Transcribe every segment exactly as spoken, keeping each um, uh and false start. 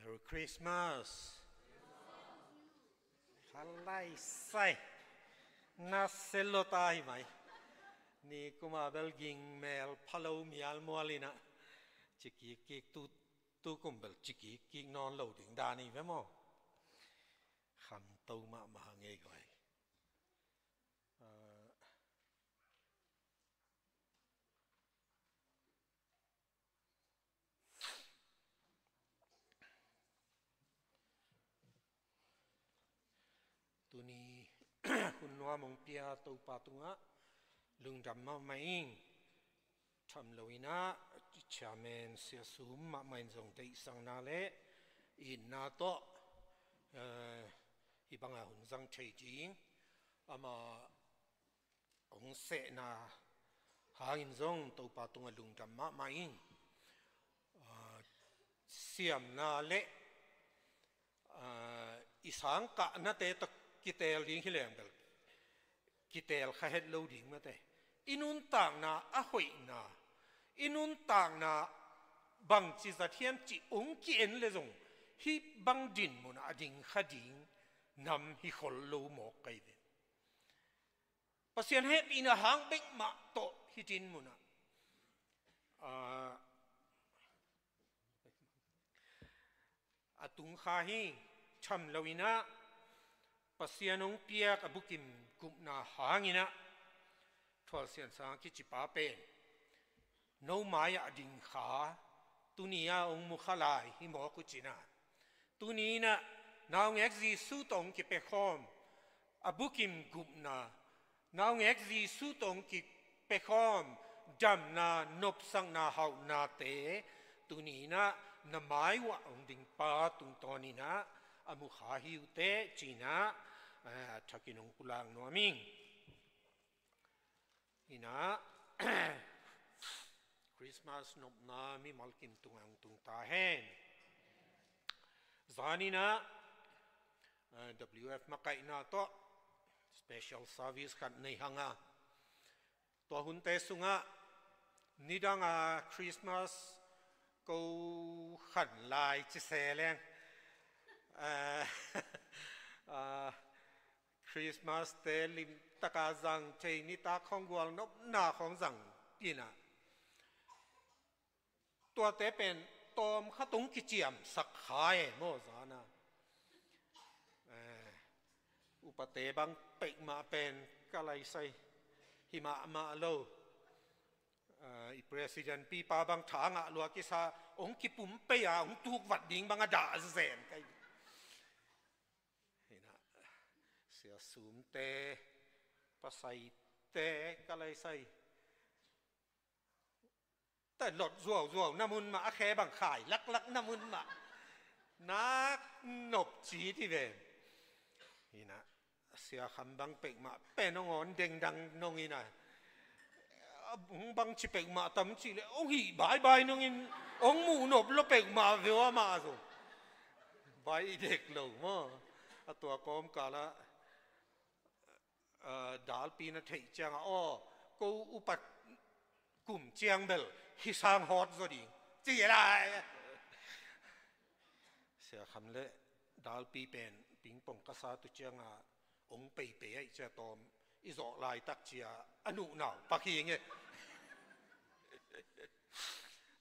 Merry Christmas. Halai sai. Na selo ta hi mai. Ni kuma bel ging mel phalo mial mual ina. Cikik kik tu, tu kum bel cikik kik non lo ding dan hi ve maw. Kham to mahmah ngei guai. Ah, tuni hun nuam hong pia Topa tungah lungdam mahmah ing. Tham lo inah chairman Sia Sum mahmah in zong deihsakna le itna tawh, eh, hih banga hun zang thei ding amah hong sehna hangin zong Topa tungah lungdam mahmah ing. Ah, siamna le, ah, i sangkahnate tawh kiteel ding hi leng bel kiteel kha het lo ding mate. I nuntakna a hoihna, i nuntakna bangci zat hiam cih hong ki-en le zong hih bang din munah a ding kha ding nam hi khol lo mawk kei ve. Pasian hehpihna hang bek mah tawh hih din munah, ah, a tung kha hi. Tham lo inah Pasian hong piak a bukim gupna hang inah Thual Sian Sang kici pa pen no mai-ah a ding kha, tuni-ah hong mu kha lai hi mawk uh cina. Tuni inah naungek Jesu tawh hong kipia khawm a bukim gupna, naungek Jesu tawh hong kipia khawm damna, nopsakna, hauhnate tuni inah na mai uah hong ding pa tungtawn inah a mu kha hi uh teh cinah, eh, a thakin hong pulak nuam ing. Inah Christmas nopna mimal kim tungah hong tung ta hen. Zan inah, eh, W F makaihna tawh special service khat nei hanga, tua hunte sungah nidanga Christmas ko khan lai ci se leng, eh, ah, Christmas te limtaka zang thei, nitak khawng gual nopna khawng zang inah, tuate pen tawm khat hong kiciamsak kha e maw zana. Eh, upate bang pekmah pen ka laisai hi mahmah lo. Eh, i president pipa bang tha ngah lua kisa, hong kipum pei a hong tukvat ding bang a dah zen kai. Hinah, Sia Sumte, Pasaite ka laisai ta lot zuauzuau na mun mah, a khe bang khai laklak na mun mah nak nop ci ti ve. Hinah, Sia Kham bang pekmah pen hong awn dengdang nong inah, hong bang ci pekmah tam cih leh hong hih baibai nongin hong muh nop lo pekmah veu amah zong. Bai i dek lo maw. A tua kawmkalah, ah, dalpi na theih ciangah, aw, ko upat kum ciang bel hih sang hawt zaw ding ci lai. Sia Kham le dalpi pen pingpong ka sa tu ciangah hong peipei aih cia tawm i zawh laitak cia a nuhnau pak hi nge.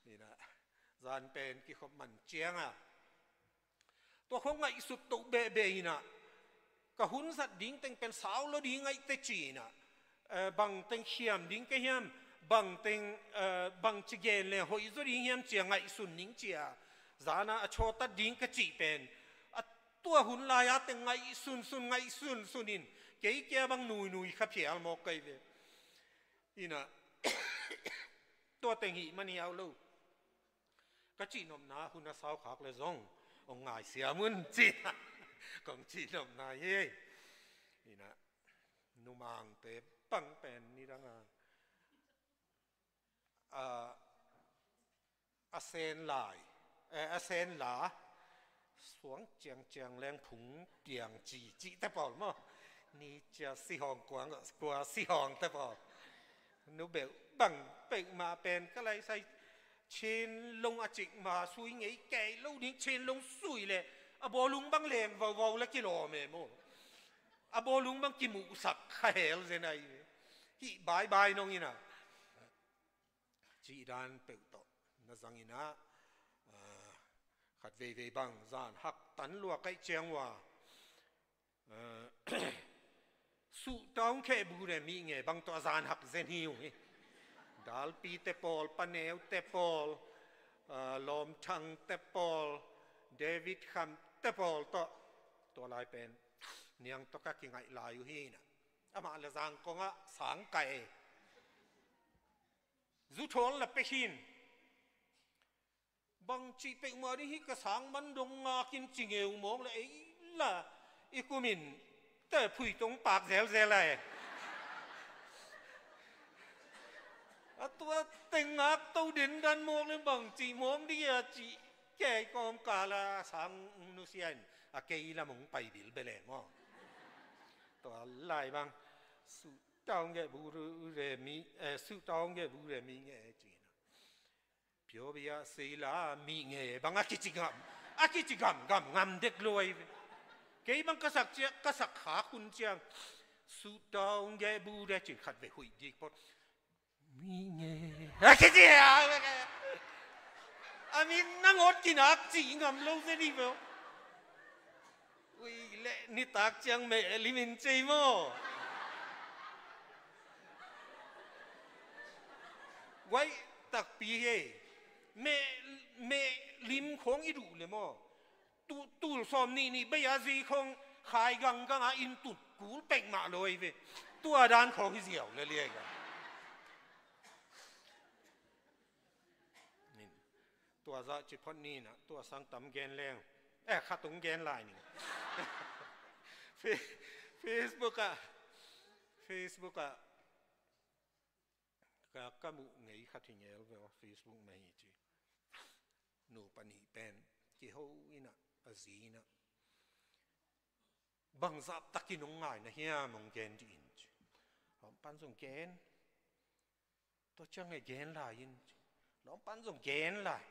Ninah, zan pen kikhop man ciangah tua khong ngaihsut toh behbeh inah, ka hun zat ding teng pen sau lo ding ngaih teci inah, eh, bang teng khiam ding ka hiam, bang teng, eh, bang ci gen le hoih zaw ding hiam cia ngaihsun ning cia, zana a chawtat ding ka cih pen a tua hun lai-a teng ngaihsunsun, ngaihsunsun in kei kia bang nuinui kha phial mawk kai ve. Inah, tua teng hih man hiau lo. Ka cihnopna hun a saukhak le zong hong ngaisiam un cina kong cihnopna hi. Inah, numangte bang pen nidanga, a, a sen lai, eh, a sen la suang ciangciang leng phung tiang ci cihte pawl maw. Ni cia sihawng kuang, kua sihawngte pawl. Nu beuh bang peuhmah pen ka laisai Chin long a cik ma sui ngei kei lo ding, Chin long sui le a bawlung bang leng vauvau le kilawm e maw. A bawlung bang kimuhsak kha hel zen ahi. Hih baibai nong ina. Cih dan peuh tawh na zang ina, ah, khat veivei bang zan hak tan lua kaih ciang ua. Suhtawng kheh bu le mih nge bang tawh a zan hak zen hi ung hi. Dalpite pawl, Paneute pawl, ah, Lawmthangte pawl, David Khamte pawl tawh tua lai pen niang tawh ka kingaih lai uh hi na. Amah le Zangkong ah sang kai e. Zu thawl la pek hin. Bang cih pek mah ding hi, ka sang man dong ngak in ci ngeu mawk le ei la i kumin te phui tong pak zelzel a e. A tua teng ngak to den dan mawk le bang cih mawk ding a cih kei kawm kal a sang nusia in a kei lam hong pai bilbel e maw. Tua lai bang suhtawng kheh bu le mih, eh, suhtawng kheh bu le mih nge ci na. Pio bia sei la mih nge bang a kici gam, a kici gam gam ngam dek luai ve. Kei bang ka sak ciang, ka sak khak hun ciang suhtawng kheh bu le cin khat ve huih dik pot. Mih nge a kici a, a min nangawn kinak cih ngam lo zen hi ve. Ui le nitak ciang meh limin cei maw. Guai takpi hei. Meh, meh lim khawng i duh le maw. Tu, tul sawm nih nih bei a zi khawng khai ganggang a in tut kul pek mah lo ei ve. Tua dan khawng hi ziau le liai ga. Tua zah ci phot ni na, tua sang tam gen leng. Eh, khat tung gen lai ni. Fe-, Facebook ah, Facebook ah ka, ka muh ngei khat hi ngel ve aw, Facebook mah hi ci. Nu panih pen kiho ina, a zi ina. Bang zah takin hong ngai na hiam hong gen dih in ci. Hong pan zong gen. Tua ciang e gen lai in ci. Lawm pan zong gen lai.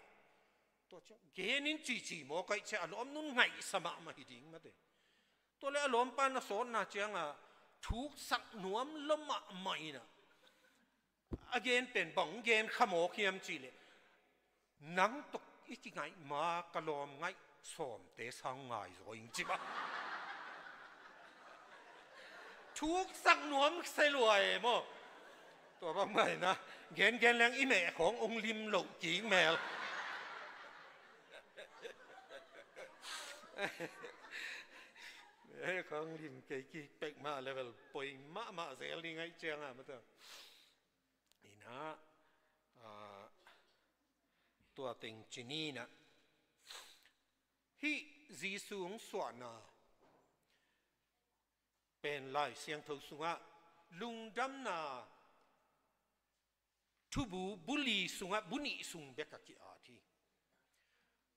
Tua ciang gen in cici maw kaih cia a lawm nun ngaihsa mahmah hi ding mate. Tua le a lawm pan a sawtna ciang a thuksak nuam lo mahmah in a. A gen pen bang gen kha mawk hiam ci le. Nang tok i kingaih ma ka lawm ngaih sawmte sang ngai zaw ing ci ba. Thuksak nuam se lua e maw. Tua bang mai na gen gen leng i meh khawng ong lim loh kik mel. Meh khawng lim kei kik pek mah level poi mahmah zel ding aih ciang a mata. Ina, ah, tua teng ci ni na. Hih Jesu hong suahna pen Lai Siangtho sungah lungdamna thubu bu li sungah bu nih sung bek a ki-at hi.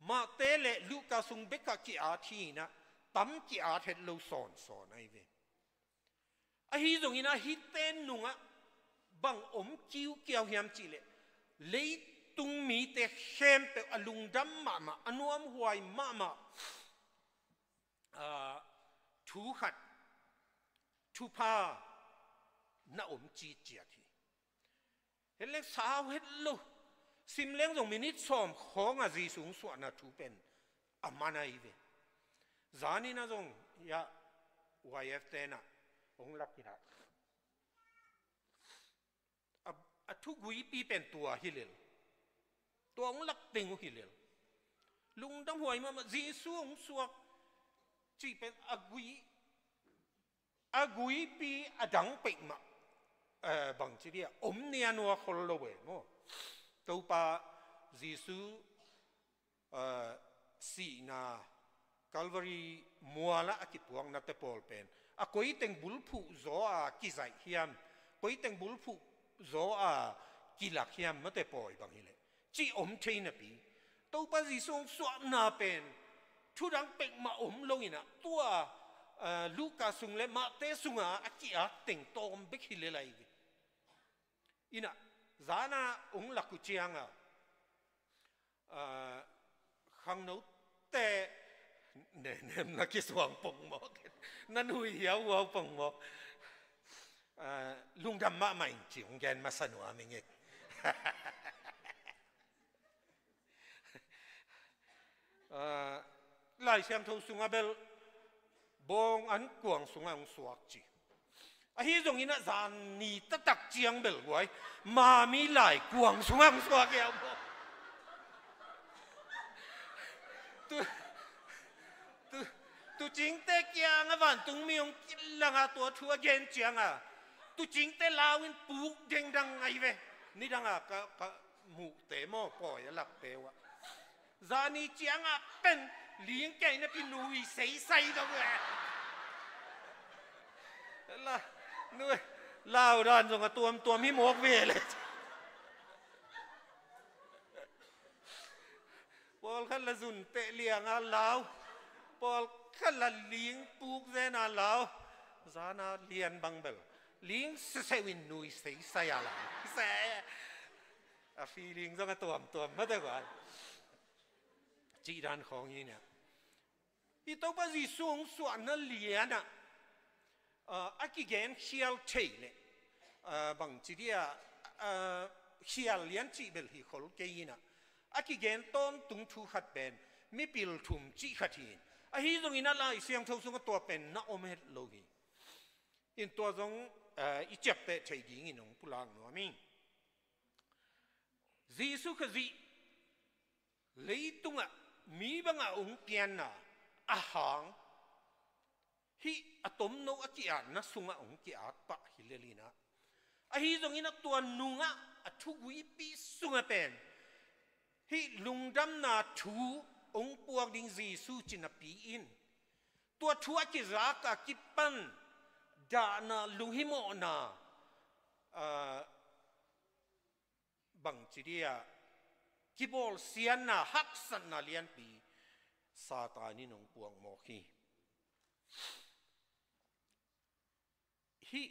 Mate le Luka sung bek a ki-at hi na, tam ki-at het lo sawnsawn ahi ve. Ahi zongin a hihte nungah bang om kiukiau hiam cih leh, leitung mite khempeuh a lungdam mahmah, a nuamhuai mahmah, ah, thu khat, thupha na om ciciat hi. Hen leng sau het lo. Sim leng zong minit sawm khawng a Jesu hong suahna thu pen a man ahi ve. Zanin a zong ya Y F te na hong lak in a. A, a thuguipi pen tua hi lel. Tua hong lak teng uh hi lel. Lungdam huai mahmah Jesu hong suak cih pen a gui a guipi a dang peih mah, eh, bangci dia om nia nua khol lo e maw. Topa Jesu, eh, sihna Calvary muala a kipuakna te pawl pen a koiteng bulphuh zaw a kizaih hiam, koiteng bulphuh zaw a kilak hiam mate pawi bang hileh cih om thei napi. Topa Jesu hong suahna pen thudang pek mah om lo in a, tua, eh, Luka sung le Mate sunga a ki-at teng tawm bek hi lel ahi ve. In a, zana hong lak uh cianga Ah, khangnote nenem na kisuang pongmawk, na nui hiauhuau pongmawk. Ah, lungdam mahmah ing ci hong gen masa nuam ing. Ah, Lai Siangtho sungah bel bawng an kuang sungah hong suak ci. Ahi zongin ah zan ni taktak ciang bel guai, mami lai kuang sungah hong suak hiau maw. Tu, tu, tuucingte kiangah vantungmi hong kilangah tua thu a gen ciangah, tuucingte lau in puk dengdang ahi ve. Nidangah ka, ka muhte maw, pawi a lakte uh ah, zani ciangah pen ling kei napi nui seisai dong ve. La, nui, lau dan zong a tuamtuam hi mawk ve le. Pawlkhat la zun teh liangah lau, pawlkhat la ling puk zenah lau. Zana lian bang bel ling seseu in nui seisai a lau. Se, a feeling zong a tuamtuam mah teh guai. Cih dan khawng hi nia. Hih Topa Jesuh hong suahna lianah, ah, a kigen khial thei leh, ah, bangci dia, ah, khial lian cih bel hi khol kei inah, a kigen tawntung thu khat pen mipil thum cih khat hi in, ahi zongin a Lai Siangtho sungah tua pen na om het lo hi. In tua zong, ah, i ciapteh thei dingin hong pulak nuam ing. Jesuh Khazih leitungah mi bangah hong pianna a hang, hih a tomno a ki-atna sungah hong ki-at pah hi lel inah, ahi zongin a tua nungah a thuguipi sungah pen hih lungdamna thu hong puak ding Jesuh ci napi in, tua thu a kizak a kipan dahna, lunghimawhna, ah, bangci dia, kibawlsiatna, haksatna lianpi Satan in hong puak mawk hi. Hih,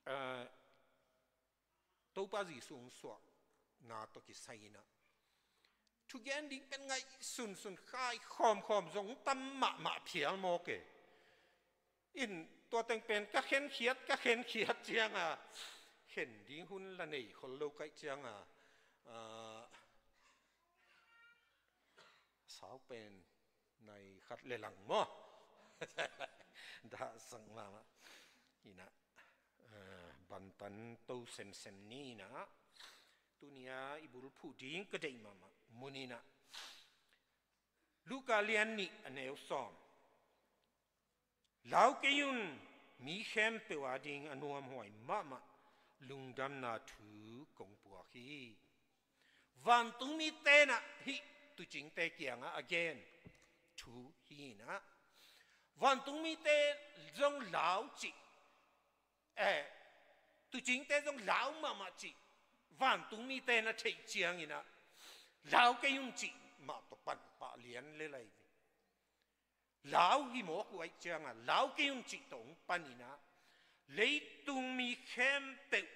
eh, Topa Jesuh hong suahna tawh kisai inah thugen ding pen ngaihsunsun khai khawmkhawm zong tam mahmah phial mawk e. In tua teng pen ka khenkhiat, ka khenkhiat cianga, khen ding hun la nei khol lo kaih cianga, ah, sau pen nai khat le lang maw? Dahsak mahmah. Inah, ah, bantan to semsem ni inah, tunia i bulphuh ding ka deih mahmah mun inah, Luka lian nih a neu sawm. Lau kei un, mi khempeuh ading a nuamhuai mahmah lungdamna thu kong puak hi. Vantungmi tenah hih tuucingte kiangah a gen thu hi inah, vantungmite zong lau cih, eh, tuucingte zong lau mahmah cih vantungmite na theih cianginah, lau kei un cih mah tawh pan pah lian le lai ve. Lau hi mawk uh aih cianga, lau kei un cih tawh hong paninah, leitung mi khempeuh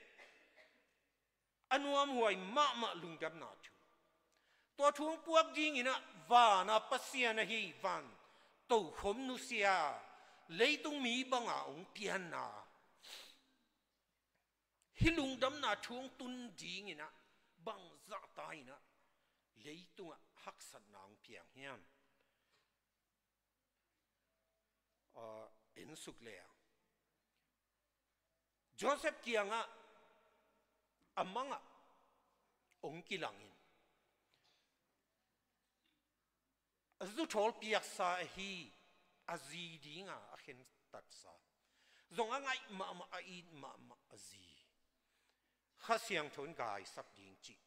a nuamhuai mahmah lungdamna thu, tua thu hong puak dinginah vana Pasian ahi van tokhom nusia, leitung mi banga hong pianna, hih lungdamna thu hong tun dinginah bangzahta inah leitungah haksatna hong piang hiam? Ah, en suk le a, Joseph kiangah a mangah hong kilangin, a zuthawl piaksa ahi a zi dinga a khentatsa, zong a ngaih mahmah, a it mahmah a zi, Kha Siangtho in gaisak ding cih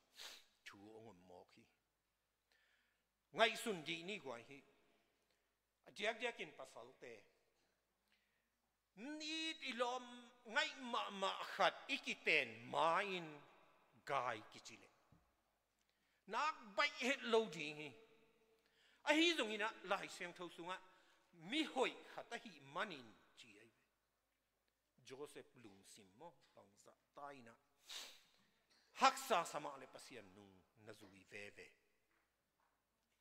thu hong om mawk hi. Ngaihsun dih ni guai hi. A diakdiakin pasalte, it i lawm ngaih mahmah khat i kiten ma-in gai kici leh nak baih het lo ding hi. Ahi zonginah Lai Siangtho sungah mihoih khat ahih manin ci ahi ve. Joseph lungsim maw, bangzahta inah haksa sa mah le Pasian nung na zui veve.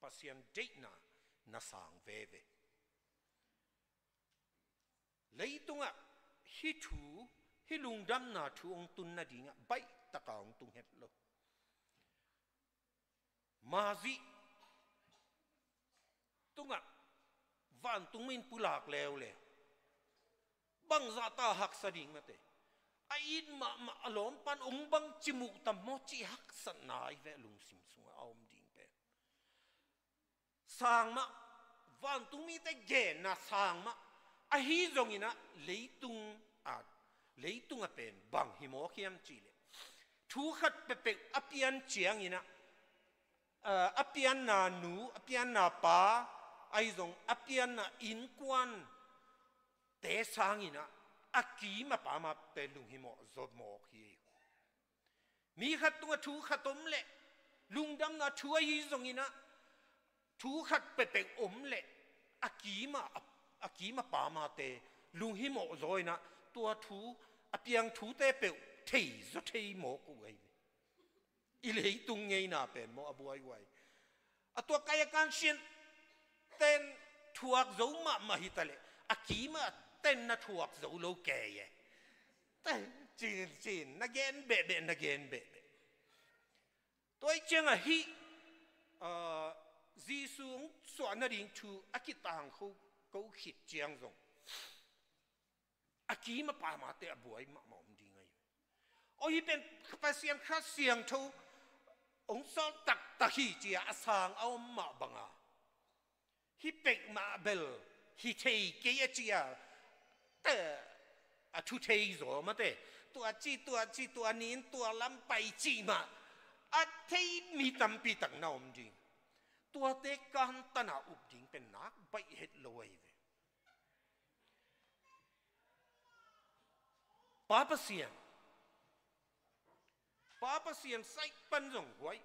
Pasian deihna na sang veve. Leitungah hih thu, hih lungdamna thu hong tun nadingah baih taka hong tung het lo. Mazih tungah vantung mi in pulak leuleu, bangzah ta haksa ding mate. A it mahmah a lawm pan hong bangci muh tam maw cih haksatna ahi ve, lungsim sungah a om ding pen. Sang mah, vantung mite genna sang mah, ahi zongin ah leitung ah, leitung ah pen bang hi mawk hiam cih leh, thu khat peuhpeuh a pian ciangin ah, a, a pianna nu, a pianna pa, ahi zong a pianna innkuante sangin ah a kim a pam a pen lunghimawh zaw mawk hi. Mi khat tungah thu khat om leh, lungdamna thu ahi zongin ah, thu khat peuhpeuh om leh, a kim a, a, a kim a pam a pen lunghimawh zaw in ah, tua thu, a piang thute peuh thei zaw thei mawk uh ahi ve. I leitung ngeina pen maw a buaihuai. A tua kai a kan sian ten thuak zo mahmah hi ta leh, a kim a ten na thuak zo lo kei e. Te, cin, cin, na gen behbeh, na gen behbeh. Tua ahih ciangah hih, ah, Jesu hong suah nading thu a kitangko, ko khit ciang zong, a kim a pam a pen a buai mahmah om ding ahi. Aw, hih pen Pasian Kha Siangtho hong sawl taktak hi ci-a a sang a om mah banga, hih pek mah bel hi thei kei a ci-a, te, a thu thei zaw mate. Tua ci, tua ci, tua ni in tua lam pai cih mah a thei mi tampi tak na om ding. Tuate kantan a up ding pen nak baih het lo ahi ve. Pa Pasian, Pa Pasian side pan zong huai,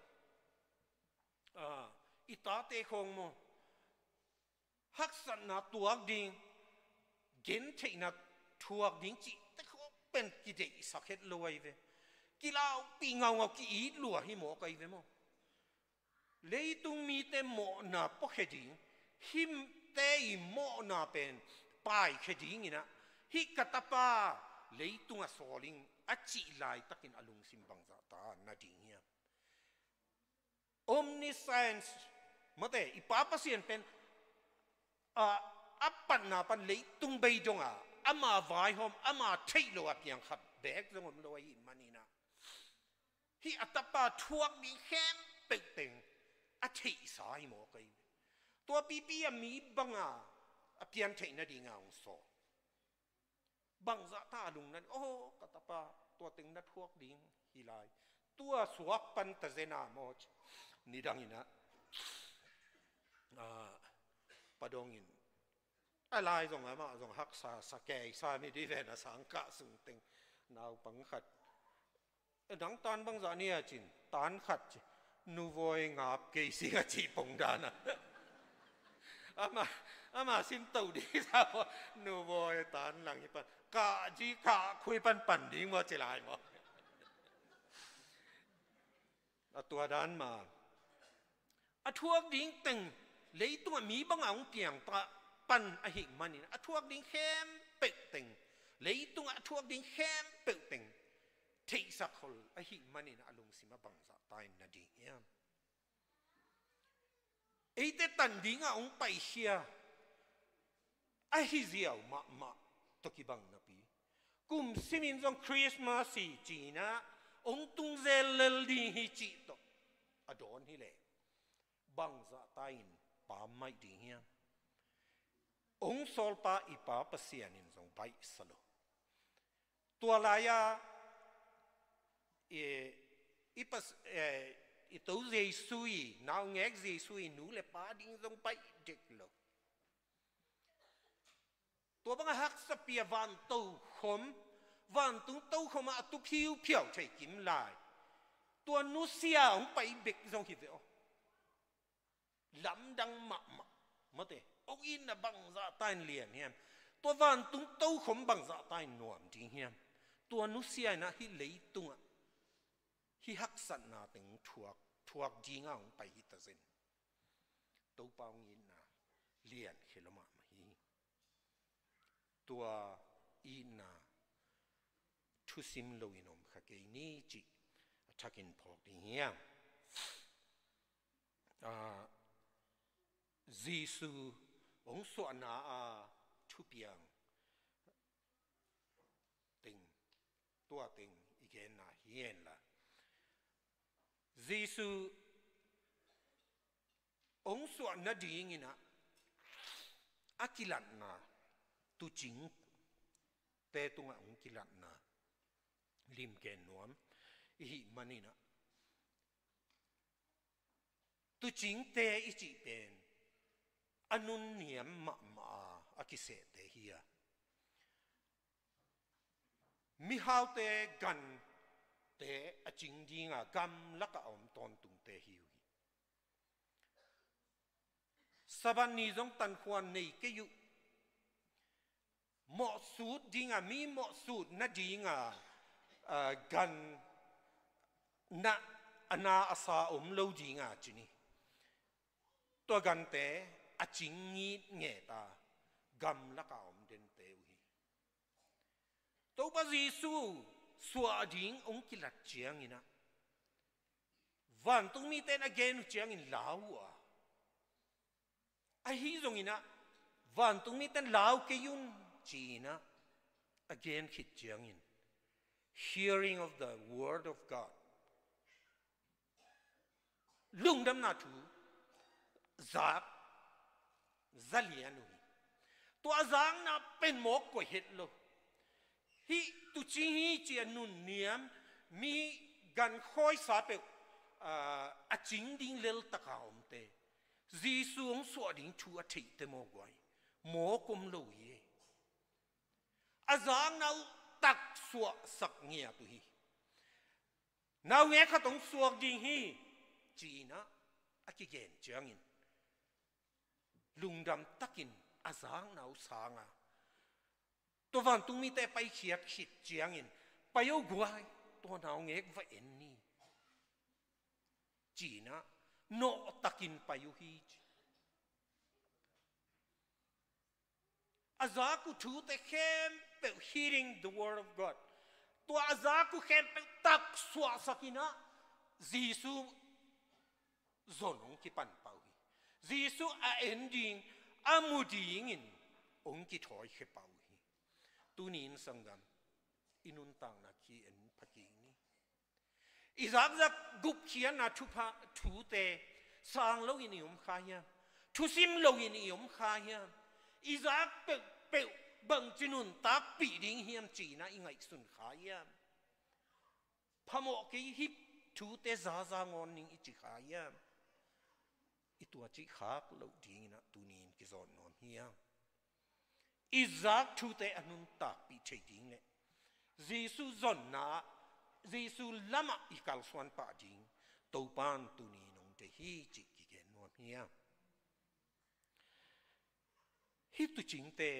ah, i tate khawng maw, haksatna tuak ding, gentheihna thuak ding cihte khawng pen kideihsak het lo ahi ve. Kilaupih ngaungau, ki-it lua hi mawk ahi ve maw. Leitung mite mawhna puakhia ding, hihte i mawhna pen paikhia dingin ah, hih ka tapa leitungah sawl ing a cih laitakin a lungsim bangzah ta nading hiam? Omniscience, mate, i Pa Pasian pen, a, a patna pan leitung bei dong a, ama vaihawm, ama theih lo a piang khat beek zong om lo ahih manin ah, hih a tapa thuak ding khempeuh teng a theihsa hi mawk ahi. Tua pipi a mi banga a pian theih nadinga hong sawl. Bangzah ta a lungna, aw, ka tapa, tua teng na thuak ding hi lai. Tua suak pan ta zen a maw, nidangin ah, ah, Pa Dong in, a lai zong amah zong haksa sa kei sa mi di ven a, sangkah sung teng naupang khat. E, nang tan bangzah ni a cin, tan khat ci. Nuvawi ngap kei sing a cih pong dan a. Ama, ama sin to di sa maw, Nuvawi tan lang hi pan. Kah ci, kah khui pan pan ding maw ci lai maw. A tua dan mah. A thuak ding teng, leitungah mi bangah hong piang ta pan ahih manin, a thuak ding khempeuh teng, leitungah a thuak ding khempeuh teng theihsak khol ahih manin a lungsim a bangzah ta in nading hiam? Eite tan dingah hong paikhia ahi ziau mahmah tawh kibang napi, kum simin zong Christmas hi ci-in ah hong tung zel lel ding hi cih tawh a dawn hi leh, bangzah ta in pammaih ding hiam? Hong sawlpa i Pa Pasian in zong baihsa lo. Tua lai-a, e, i pas, e, i To Jesu i, naungek Jesu i nu le pa ding zong baih dek lo. Tua banga haksa pi a van tokhom, vantung tokhom a tu phiuphiau thei kim lai, tua nusia hong pai bek zong hi ve aw. Lamdang mahmah, mate, hong itna bangzah ta in lian hiam? Tua vantung tokhom bangzah ta in nuam ding hiam? Tua nusia in ah hih leitungah hih haksatna teng thuak, thuak dinga hong pai hi ta zen. Topa hong itna liankhia lua mahmah hi. Tua itna thusim loin om kha kei ni cih a thakin phawk ding hiam? Ah, Jesu hong suahna a thupiang teng, tua teng i genna hi henla, Jesu hong suah nadingin ah a kilatna, tuucingte tungah hong kilatna limgen nuam i hih manin ah, tuucingte i cih pen a nunniam mahmah a, a kisehte hi a, mihaute gante a cing dinga gamlakah a om tawntungte hi uh hi. Sabbath ni zong tankhua nei kei uh, mawhsut dinga, mi mawhsut nadinga, ah, gan na, a na a sa om lo dinga ci ni. Tua gante a cing ngitnget a, gamlakah a om dente uh hi. Topa Jesu suah ding hong kilat ciangin ah, vantungmite in a gen uh ciangin lau uh a, ahi zongin ah, vantungmite in lau kei un ci-in ah a gen khit ciangin, hearing of the word of God, lungdamna thu zak za lian uh hi. Tua zakna pen mawk koih het lo. Hih tuucing hi ci-a nunniam, mi gankhawisa peuh, ah, a cing ding leltaka omte Jesu hong suah ding thu a theihte mawk uh hi. Mawk om lo hi. A zakna uh tak suahsak ngiat uh hi. Naungek khat hong suak ding hi ci-in ah a kigen ciangin, lungdam takin a zakna uh sang a, tua vantungmite a paikhiat khit ciangin, pai o guai, tua naungek va en ni ci-in ah nawh takin pai uh hi ci. A zak uh thute khempeuh, hearing the word of God, tua a zak uh khempeuh tak suahsak in ah, Jesu zon hong kipan pah uh hi. Jesu a en ding, a mu dingin hong kithawikhia pah uh hi. Tuni-in sanggam, i nuntakna khi en pha kik ni. I zakzak gupkhiatna thupha, thute sang loin i om kha hiam? Thusim loin i om kha hiam? I zak peuhpeuh bangci nuntakpih ding hiam ci-in ah i ngaihsun kha hiam? Phamawh kei, hih thute zaza ngawn ning i ci kha hiam? I tua cih khak loh dingin ah tuni-in kizawn nuam hiam? I zak thute a nuntakpih theih ding le Jesu zonna, Jesu lamah i kalsuan pah ding Topa in tuni-in hong deih hi cih kigen nuam hiam? Hih tuucingte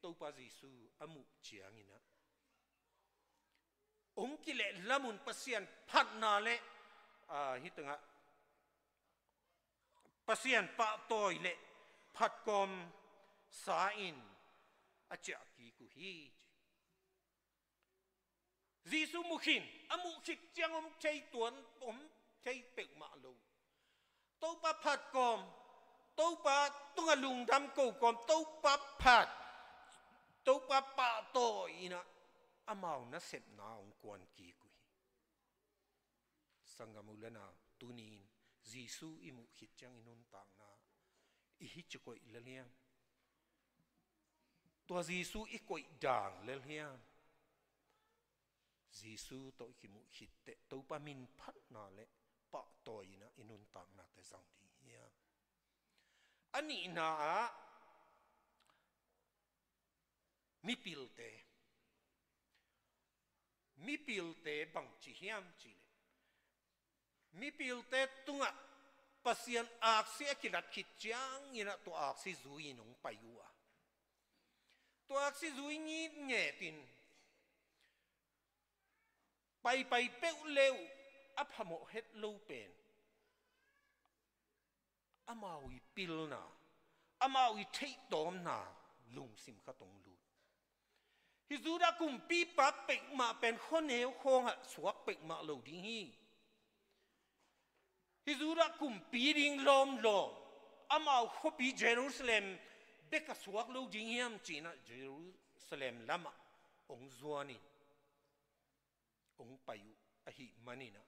Topa Jesu a muh ciangin ah, hong kilehlam un, Pasian phatna le, ah, hih tengah Pasian pahtawi le phatkawm sa-in a ciah kik uh hi ci. Jesu mu khin, a muh khit ciang om thei tuan, om thei peuhmah lo. Topa phatkawm, Topa tungah lungdam ko kawm, Topa phat, Topa pahtawi in ah amau nasepna hong kuan kik uh hi. Sanggam u le nau, tuni-in Jesu i muh khit ciang i nuntakna i hi ci koih lel hiam? Tua Jesu i koih dang lel hiam? Jesu tawh i kimuh khit teh Topa min phatna le pahtawi in ah i nuntaknate zang ding hiam? A nihna ah, mipilte, mipilte bangci hiam cih leh, mipilte tungah Pasian aksi a kilat khit ciangin ah tua aksi zui-in hong pai uh a, tua aksi zui ngitngetin paipai peuh le uh a phamawh het lo pen amau i pilna, amau i theihtawmna lungsim khat hong lut. Hih Judah kumpipa peuhmah pen khuaneu khawngah suak peuhmah lo ding hi. Hih Judah kumpi ding lawmlawm, amau khuapi Jerusalem bek a suak lo ding hiam ci-inah Jerusalem lamah hong zuanin hong pai uh ahih maninah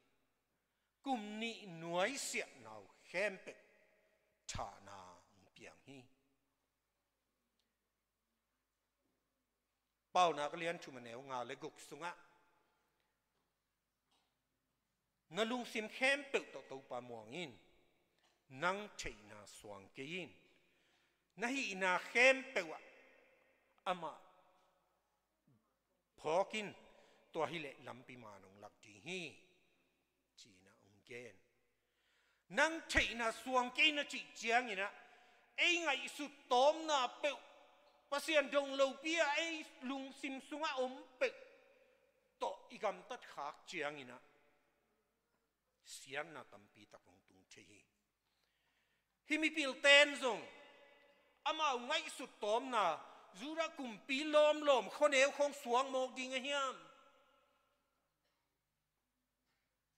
kum nih nuaisiahna uh khempeuh thahna hong piang hi. Paunak a lian thum a neu nga le guk sungah, na lungsim khempeuh tawh Topa muang in, nang theihna suang kei in, na hihna khempeuh ah amah phawk in, tua hileh lampi man hong lak ding hi, ci-inah hong gen. Nang theihna suang kei na cih cianginah ei ngaihsut tawmna peuh, Pasian dong lopi-a ei lungsim sungah om peuh tawh i gamtat khak cianginah siatna tampi tak hong tung thei hi. Hih mipilten zong amau ngaihsut tawmna Judah kumpi lawmlawm khuaneu khawng suak mawk ding a hiam?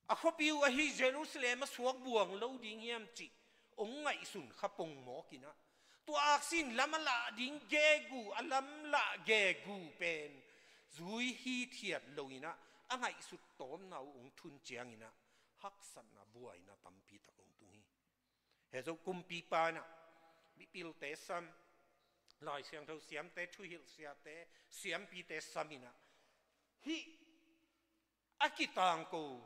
A khuapi uh ahi Jerusalem a suak buang lo ding hiam cih hong ngaihsun kha pong mawkinah, tua aksi in lam a lah ding gegu, a lam lah gegu pen zui hithiat loinah a ngaihsut tawmna uh hong thun cianginah haksatna buaina tampi tak hong tung hi. He zo kumpipa inah mipilte sam, Lai Siangtho siamte, thuhilh siate, siampite sam inah hih a kitangko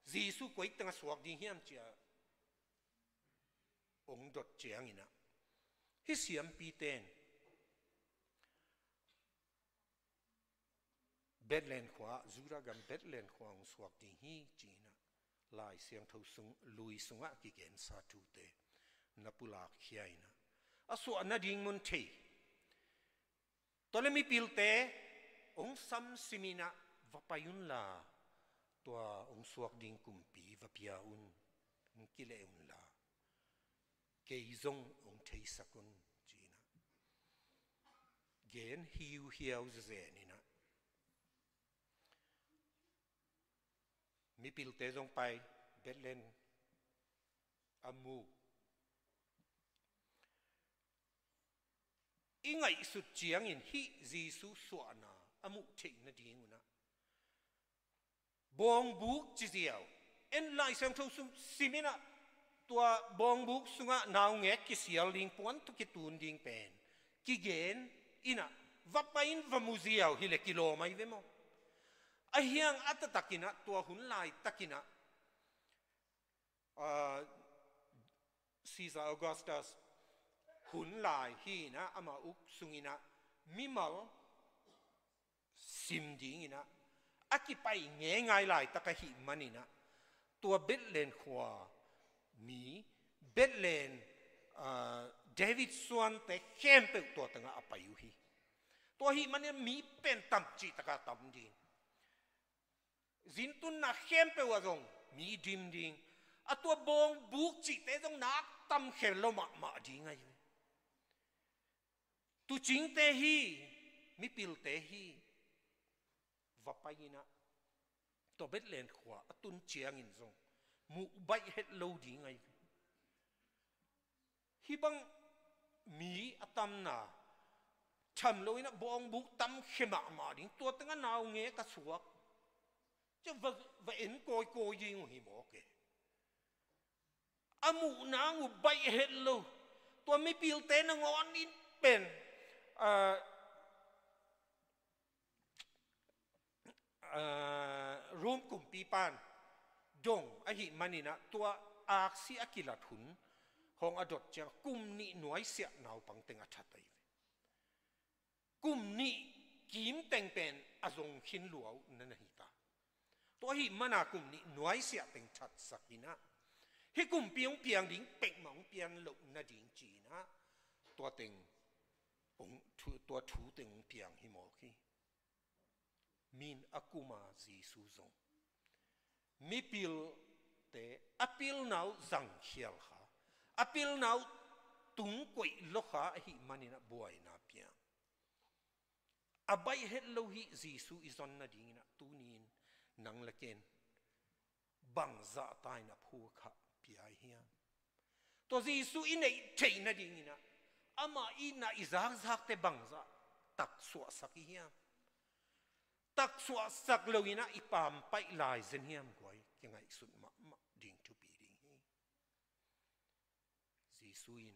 Jesu koi tengah suak ding hiam ci-a hong dot cianginah hih siampite in Bethlehem khua, Judah gam Bethlehem khua hong suak ding hi ci-inah Lai Siangtho sung, lui sungah kigensa thute na pulakkhia inah a suah nading mun thei. Tua le mipilte hong samsim inah va pai unla, tua hong suak ding kumpi va pia un, hong kileh unla, kei zong hong theisak un ci-inah gen hiuhiau zezen inah mipilte zong pai, Bethlehem a mu. I ngaihsut ciangin hih Jesu suahna a muh theih nadingunah bawngbuk ci ziau, en Lai Siangtho sung siminah tua bawngbuk sungah naungek kisial ding, puan tawh kitun ding pen kigen inah va pai in va mu ziau hileh kilawm ahi ve maw? Ahi hang a taktakinah tua hun laitakinah, ah, Caesar Augustus hun lai hi inah ama uk sunginah mimal sim dinginah a kipai ngeingai laitak ahih maninah tua Bethlehem khua mi, Bethlehem, ah, David suante khempeuh tua tengah a pai uh hi. Tua ahih maninah mi pen tam cihtaka tam ding. Zintunna khempeuh ah zong mi dim ding. A tua bawngbuk cihte zong nak tam kher lo mahmah ding ahi ve. Tuucingte hi, mipilte hi, va pai inah tua Bethlehem khua a tun ciangin zong muh baih het lo ding ahi ve. Hih bang mi a tamna tham loinah bawngbuk tam khia mahmah ding, tua tengah naungek a suak ciah va, va en kawikawi ding uh hi mawk e. A muh nang uh baih het lo. Tua mipilte nangawn in pen, ah, ah, Rome kumpipan dong ahih maninah tua aksi a kilat hun hong a dot ciang kum nih nuaisiah naupang teng a that ahi ve. Kum nih kim teng pen a zong khin lua uh na na hi ta. Tua ahih mana kum nih nuaisiah teng thatsak inah hih kumpi hong piang ding peuhmah hong pian loh nading ci-inah tua teng hong thu, tua thu teng hong piang hi mawk hi. Min a kuma Jesu zong mipilte a pilna uh zangkhial kha, A pilna uh tung koih lawkha ahih manin ah buaina piang. A baih het lo hih Jesu i zon nadingin ah tuni-in nang le ken bangzah ta in a phukha pia i hiam? Tua Jesu i neih theih nadingin ah amah itna i zakzakte bangzah taksuahsak i hiam? Taksuahsak loin ah i pampaih lai zen hiam guai? Kingaihsut mahmah ding thupi ding hi. Jesu in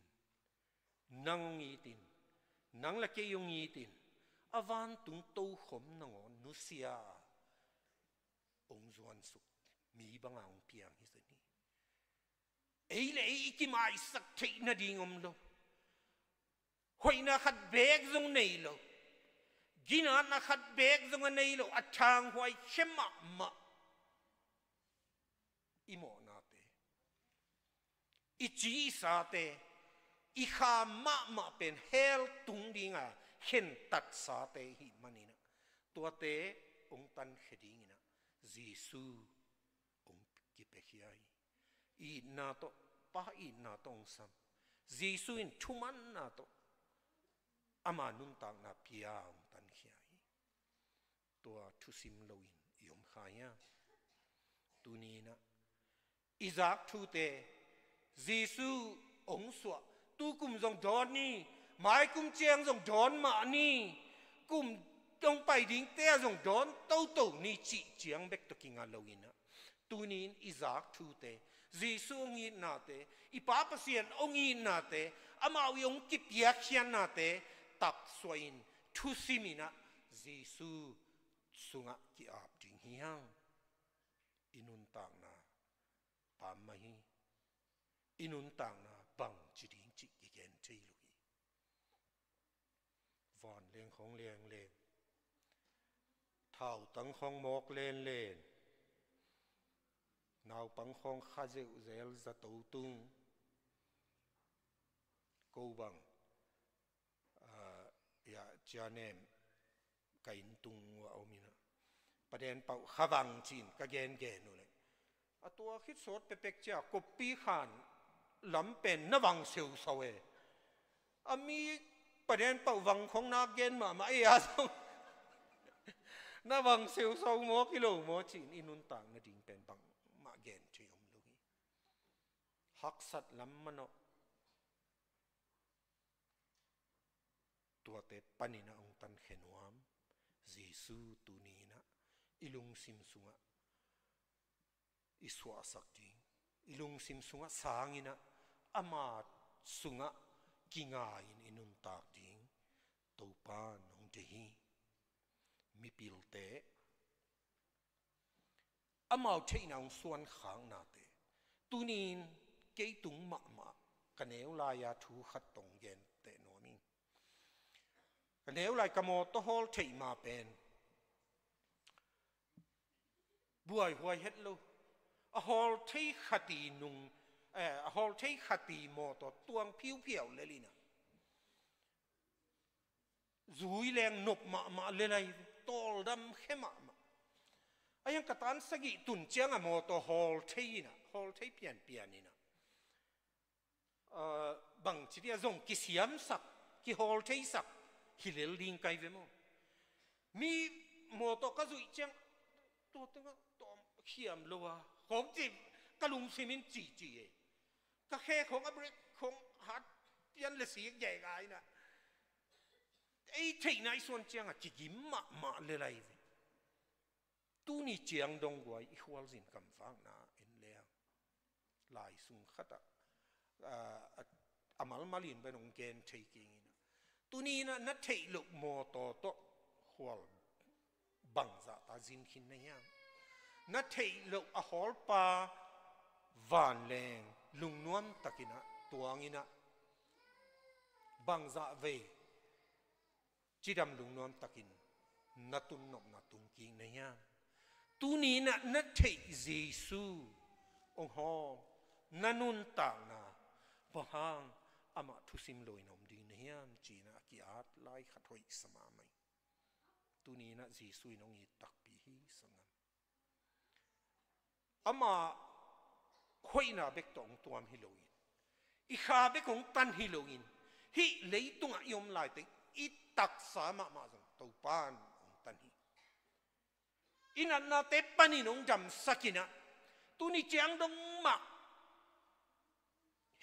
nang hong itin, nang le kei hong itin, a vantung tokhom nangawn nusia a hong zuansuk mi banga hong piang hi zen hi. Ei le ei i kimaisak theih nading om lo. Hoihna khat beek zong nei lo. Ginatna khat beek zong a nei lo. A thanghuai khia mahmah i mawhnate, i ci i sate, i kha mahmah pen hell tung dinga khentatsate i hih manin ah tuate hong tankhia dingin ah Jesu hong kipiakhia hi. Itna tawh, Pa itna tawh hong sam. Jesu in thumanna tawh ama nuntakna pia hong tankhia hi. Tua thusim loin i om kha hiam? Tuni-in ah i zak thute, Jesu hong suah, tu kum zong dawn ni, mai kum ciang zong dawn mah ni, kum hong pai dingte ah zong dawn toto ni cih ciang bek tawh kinga loin ah tuni-in i zak thute, Jesu hong itnate, i Pa Pasian hong itnate, amau i hong kipiakkhiatnate taksuah in thusim in ah Jesu sungah ki-ap ding hi hang. I nuntakna pam mah hi. I nuntakna bangci ding cih kigen thei lo hi. Vanleng khawng lengleng, thautang khawng mawk lenlen, naupang khawng kha zeuhzel zato tung, ko bang, ah, ya, cia nem ka inn tung uh a om in ah, paden pauh kha vang ci-in ka gengen uh leh, a tua khit sawt pekpek cia koppi khan lam pen na vang seusau e. A mi paden pauh vang khong nak gen mahmah e a zong na vang seusau maw, ki lo maw ci-in i nuntak nading pen bangmah gen thei om lo hi. Haksat lam manawh. Tuate panin ah hong tankhia nuam Jesu tuni-in ah i lungsim sungah i suahsak ding, i lungsim sungah sangin ah ama sungah kingai-in i nuntak ding Topa in hong deih hi. Mipilte amau theihna hong suankhaknate, tuni-in kei tung mahmah ka neu lai-a thu khat tawh hong genteh nuam ing. Ka neu lai ka mawtaw hawl theih ma pen buaihuai het lo. A hawl thei khat i nung, eh, a hawl thei khat i mawtaw tuang phiuphiau lel in ah zui leng nop mahmah lel ai ve, tawldam khia mahmah. A hiang ka tan sagih tun ciang a mawtaw hawl thei in ah, hawl thei pianpian in ah, ah, bangci dia zong kisiamsak, kihawl theisak hi lel ding kai ve maw? Mi mawtaw ka zuih ciang tua tengah tawm khiam lo a khawng ci, ka lungsim in cici e. Ka khe khawng a brake khawng hat pian le sik gei gai na. Ei theihna i suan ciangah kigim mahmah lel ai ve. Tuni ciang dong guai i khualzin kamvakna en leng lai sung khatah, ah, a, a malmalin ben hong gen thei kingin ah, tuni in ah na theih loh mawtaw tawh khual bangzah ta zin khin na hiam? Na theih loh a hawlpa vanleng lungnuam takin ah tuangin ah bangzah vei cidam lungnuam takin na tun nopna tung kik na hiam? Tuni in ah na theih Jesu hong hawl, na nuntakna bang hang amah thusim loin om ding na hiam? Ci-in ah a ki-at lai khat hoih sa mahmah hi. Tuni in ah Jesu in hong it takpi hi, sanggam. Ama hoihna bek tawh hong tuam hi loin, I kha bek hong tan hi loin, hih leitungah i om laiteng i taksa mahmah zong Topan hong tan hi. I natnate panin hong damsak in ah, tuni ciang dong mah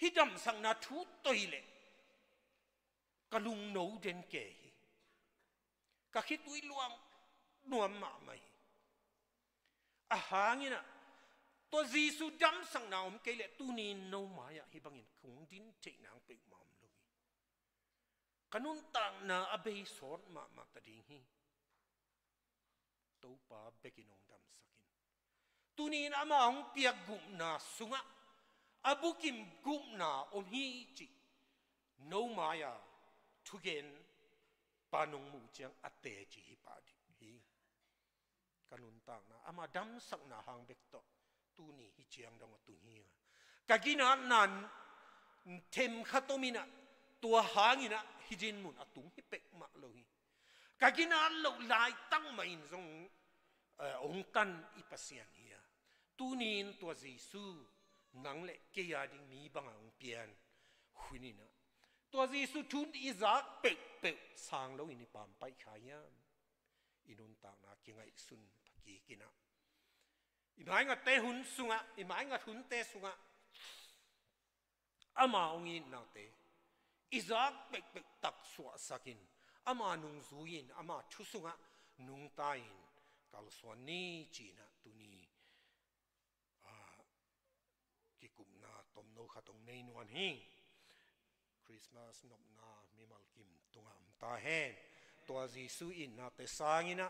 hih damsakna thu tawh hileh ka lungno den kei hi. Ka khitui luang nuam mahmah hi. Ahang in ah, tua Jesu damsakna om kei leh tuni in no mai-ah hih bangin kong din theih nang peuhmah om lo hi. Ka nuntakna a bei sawt mahmah ta ding hi. Topa bekin hong damsak in, tuni in ama hong piak gupna sungah a bukim gupna om hi cih no mai-a thugen pa nong muh ciang a teci hi pah ding hi. Ka nuntakna ama damsakna hang bek tawh tuni hih ciang dong a tung hi a, ka ginatna themkhat om in ah, tua hang in ah hih dinmun a tung hi peuhmah lo hi. Ka ginat loh laitak mah in zong, eh, hong tan i Pasian hi a, tuni in tua Jesu nang le kei a ding mi bangah hong pian hun in ah, tua Jesu thu in i zak peuhpeuh sang loin i pampaih kha hiam? I nuntakna kingaihsun phakik in ah, i maingatte hun sungah, i maingat hunte sungah ama hong itnate i zak peuhpeuh taksuahsak in, ama nungzui in, ama thu sungah nungta in kalsuan ni ci-in ah tuni, ah, kikupna tomno khat hong nei nuam hi. Christmas nopna mimal kim tungah om ta hen. Tua Jesu itnate sang in ah,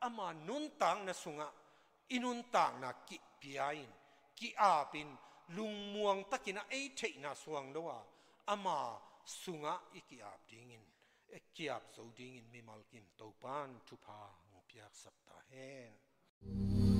ama nuntakna sungah i nuntakna kipia in, ki-ap in, lungmuang takin a ei theihna suang lo a, ama sungah i ki-ap dingin, eh, ki-ap zo dingin mimal kim Topan thupha hong piaksak ta hen.